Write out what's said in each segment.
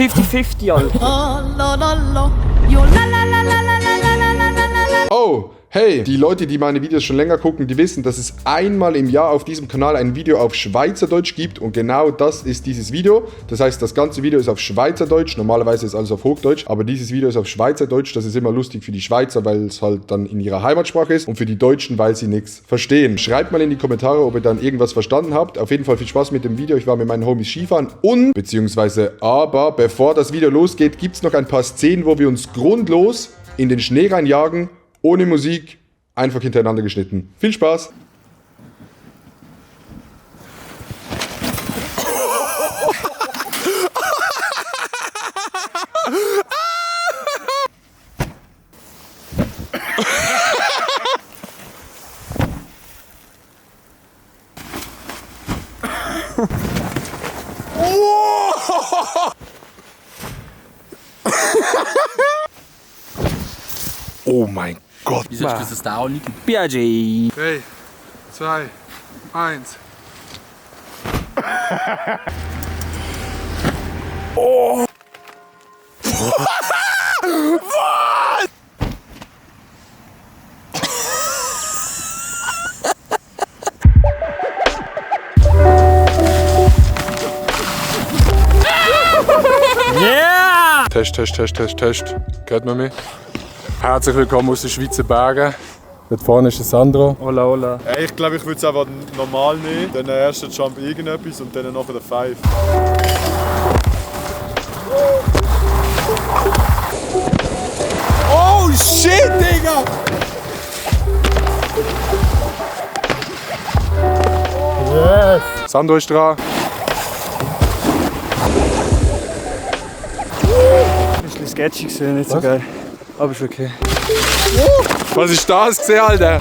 50-50, Alter. Oh, hey, die Leute, die meine Videos schon länger gucken, die wissen, dass es einmal im Jahr auf diesem Kanal ein Video auf Schweizerdeutsch gibt und genau das ist dieses Video. Das heißt, das ganze Video ist auf Schweizerdeutsch, normalerweise ist alles auf Hochdeutsch, aber dieses Video ist auf Schweizerdeutsch. Das ist immer lustig für die Schweizer, weil es halt dann in ihrer Heimatsprache ist und für die Deutschen, weil sie nichts verstehen. Schreibt mal in die Kommentare, ob ihr dann irgendwas verstanden habt. Auf jeden Fall viel Spaß mit dem Video. Ich war mit meinen Homies Skifahren und, aber bevor das Video losgeht, gibt es noch ein paar Szenen, wo wir uns grundlos in den Schnee reinjagen, ohne Musik, einfach hintereinander geschnitten. Viel Spaß! Oh mein Gott! Wieso hast du das da auch nicht? Piaget! 3, 2, 1. Oh! Yeah! Test. Hört man mich? Herzlich willkommen aus den Schweizer Bergen. Dort vorne ist der Sandro. Hola, hola. Ich glaube, ich würde es einfach normal nehmen. Dann erst den Jump irgendetwas und dann nachher den Five. Oh shit, Digga! Yes! Sandro ist dran. Ein bisschen sketchy gesehen, nicht so geil. Aber ist okay. Was ist das gesehen, Alter?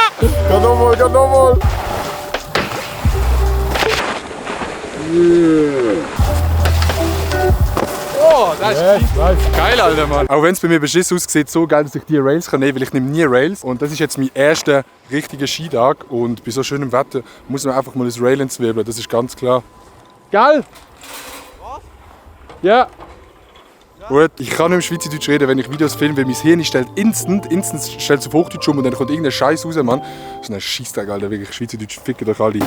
Geh nochmal! Oh, das ist Nice. geil, Alter, Mann. Auch wenn es bei mir beschissen aussieht, so geil, dass ich die Rails kann nehmen, weil ich nehme nie Rails. Und das ist jetzt mein erster richtiger Skitag. Und bei so schönem Wetter muss man einfach mal das Rail entzwirbeln, das ist ganz klar. Geil? Was? Ja. Gut, ich kann nicht mehr Schweizerdeutsch reden, wenn ich Videos filme, weil mein Hirn stellt instant stellt es auf Hochdeutsch um und dann kommt irgendein Scheiß raus, Mann. Das ist ein Scheisstag, Alter, wirklich. Schweizerdeutsch ficken euch alle.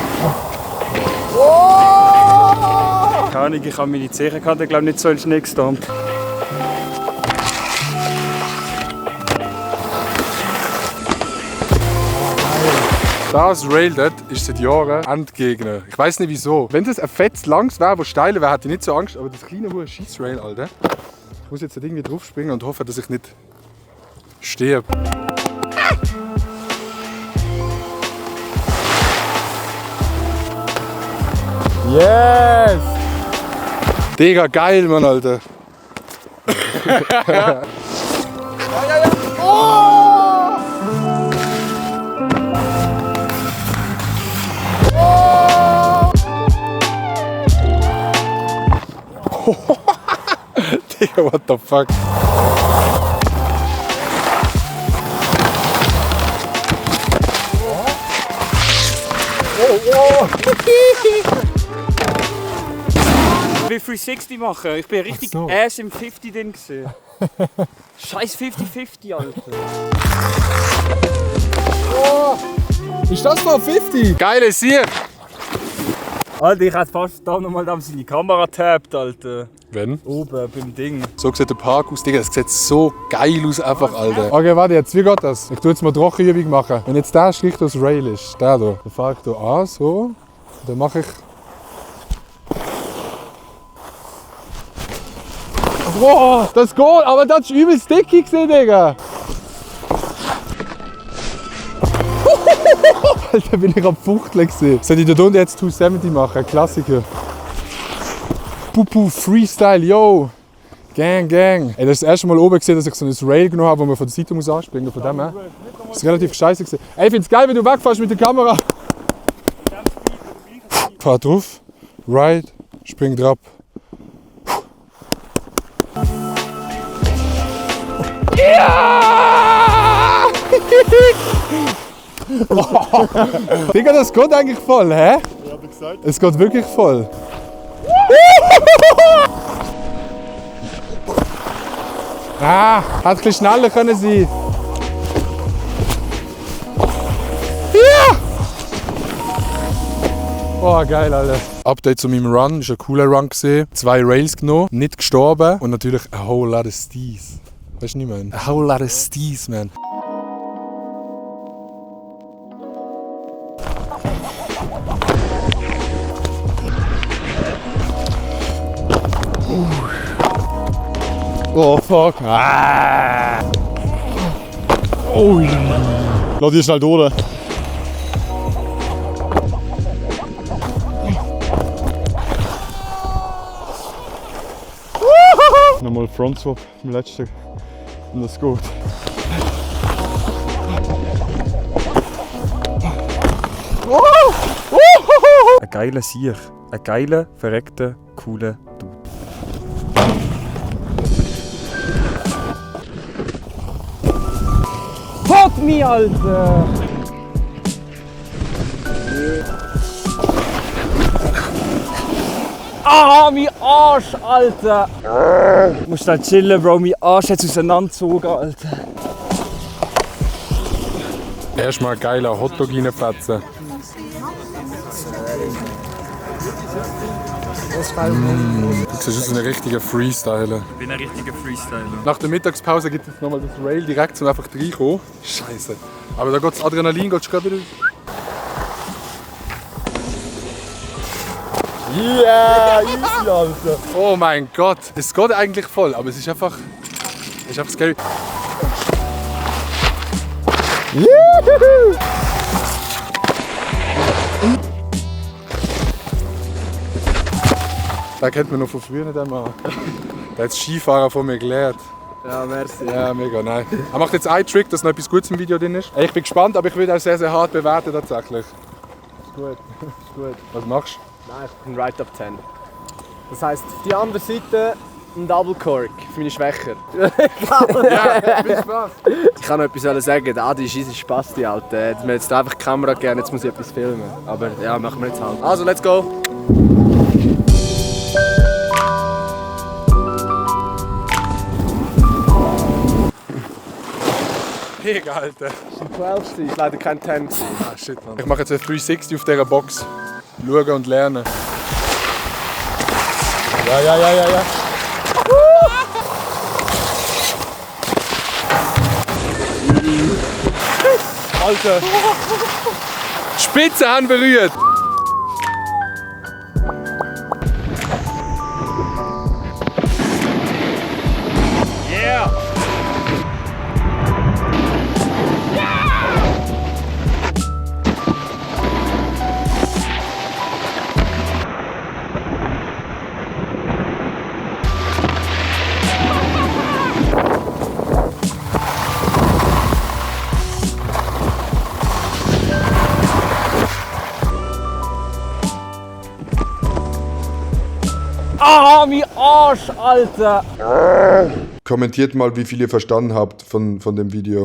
Keine Ahnung, ich habe meine Zechenkante, glaube nicht so in den Schnee gestammt. Das Rail dort ist seit Jahren Endgegner. Ich weiß nicht wieso. Wenn das ein fettes langes wäre, das steil wäre, hätte ich nicht so Angst. Aber das kleine hohe Scheiss-Rail, Alter. Ich muss jetzt irgendwie drauf springen und hoffe, dass ich nicht sterbe. Yes! Digga, geil, Mann, Alter. Digga, what the fuck? Ich will 360 machen. Ich bin richtig Ass im 50 drin gewesen. Scheiß 50-50, Alter. Ist das noch 50? Geile Sieg! Alter, ich hätte fast da nochmal seine Kamera getappt, Alter. Wenn? Oben beim Ding. So sieht der Park aus, Digga. Das sieht so geil aus, einfach, Alter. Okay, warte jetzt, wie geht das? Ich tue jetzt mal Trockenübung machen. Wenn jetzt der Strich durchs Rail ist, der hier, dann fahre ich hier an, so. Und dann mache ich. Wow, das geht, aber das ist übelst sticky gewesen, Digga. Alter, bin ich am Fuchteln gewesen. Soll ich da unten jetzt 270 machen? Klassiker. Pupu Freestyle, yo! Gang. Ey, das ist das erste Mal oben gesehen, dass ich so ein Rail genommen habe, wo man von der Seite muss anspringen muss. Von dem her. Das ist relativ scheiße gewesen. Ey, ich find's geil, wenn du wegfährst mit der Kamera. Fahr drauf, right, spring drauf. Ja! Digga, das geht eigentlich voll, hä? Ich hab gesagt. Es geht wirklich voll. Hätte ein bisschen schneller können sein. Ja! Oh, geil, Alter. Update zu meinem Run, ist ein cooler Run gesehen. 2 Rails genommen, nicht gestorben und natürlich a whole lot of steez. Weißt du nicht, man? A whole lot of steez, man. Oh fuck. Oh. Lass dich schnell durch. Nochmal Front Swap im letzten. Und das geht. Ein geiler Sieg. Ein geiler, verreckter, cooler Dude. Fuck me, Alter! Ah, mein Arsch, Alter! Du musst da chillen, Bro. Mein Arsch hat auseinandergezogen, Alter. Erstmal geiler Hotdog reinfetzen. Du siehst aus wie ein richtiger Freestyler. Ich bin ein richtiger Freestyler. Nach der Mittagspause gibt es nochmal das Rail direkt, um einfach reinkommen. Scheiße. Aber da geht das Adrenalin gerade wieder. Yeah, easy, Alter. Oh mein Gott, es geht eigentlich voll, aber es ist einfach scary. Den kennt man noch von früher, den Mann. Der hat das Skifahrer von mir gelernt. Ja, merci. Ja, mega, nein. Er macht jetzt einen Trick, dass noch etwas Gutes im Video drin ist. Ich bin gespannt, aber ich würde auch sehr, sehr hart bewerten tatsächlich. Ist gut, ist gut. Was machst du? Nein, ich bin right up 10. Das heisst, auf die andere Seite ein Double Cork für meine Schwächer. Ja, viel Spaß. Ich kann noch etwas sagen, der Adi ist easy Spasti, Alter. Er hat mir jetzt einfach die Kamera gegeben, jetzt muss ich etwas filmen. Aber ja, machen wir jetzt halt. Also, let's go! Mega, Alter. Das war ein 12, ist leider kein 10. Ah, shit, Mann. Ich mache jetzt ein 360 auf dieser Box. Schauen und lernen. Ja. Alter! Die Spitze haben berührt! Yeah! Ah, mein Arsch, Alter! Kommentiert mal, wie viel ihr verstanden habt von dem Video.